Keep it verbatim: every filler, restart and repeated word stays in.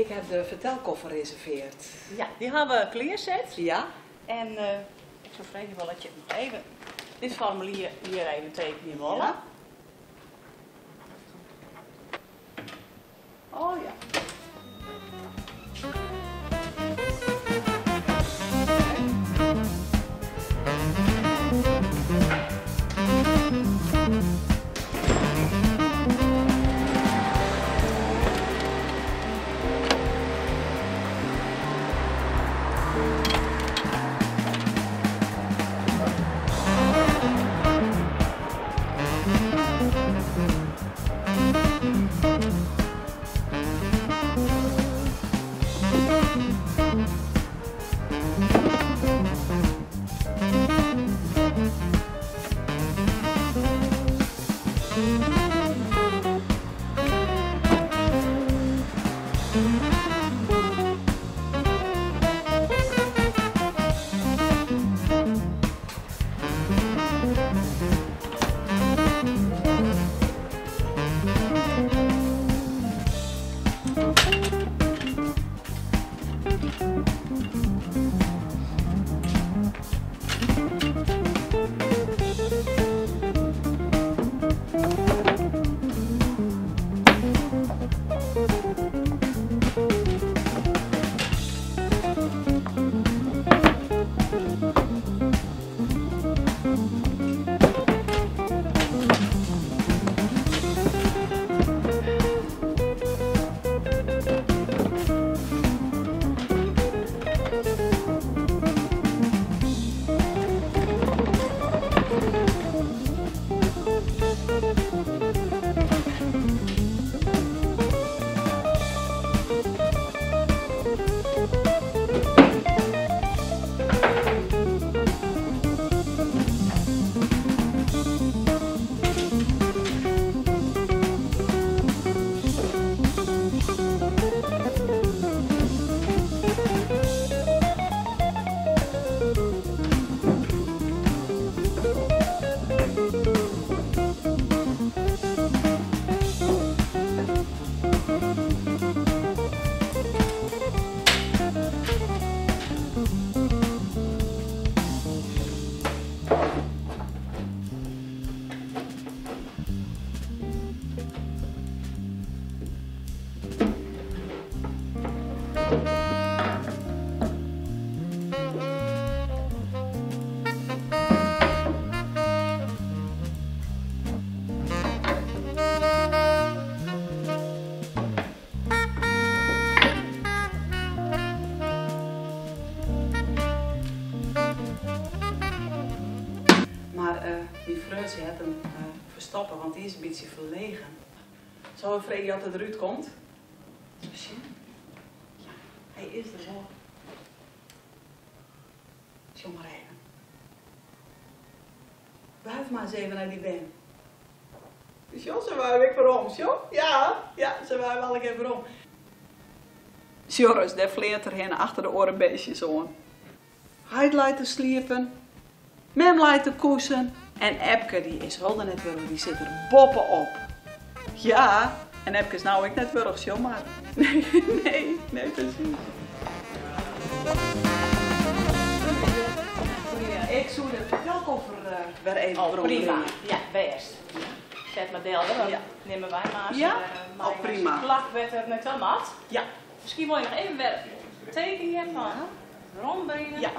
Ik heb de fertelkoffer reserveerd. Ja, die hawwe we kleerzet. Ja? En, eh, ik zou vragen, wil dat je nog even dit formulier hier even tekenen, Molle? Ja. Oh ja. Mar, eh, mien freon, ze hat 'm, eh, ferstoppe, want dy is in bytsje ferlegen. Zal ik freage oft er derút kump? Sjoen. Ja, hij is er wol. Sjoch mar even. Wuif mar ins even nao dy been. Sjoch, ze wuif ek werom, sjoch. Ja, ja, ze wuif al ek even werom. Sjoch ris, dao fleat er hinne achter de oare beestjes oan. Heit leit te sliepen. Mem leit te koesen. En Epke, die is wol der net wurg, die zit er boppe-op. Ja, en Epke is now ek net wurg, sjoch mar. Nee, nee, nee, precies. Ik zou de fertelkoffer, eh, weer even... Oh, prima. Ja, best. Zet mar deel, dan nimme wy mar. Ja? Eh, oh, prima. Plak werd er net al nat. Ja. Misschien wil je nog even weer tekeningen van rondbenen. Ja.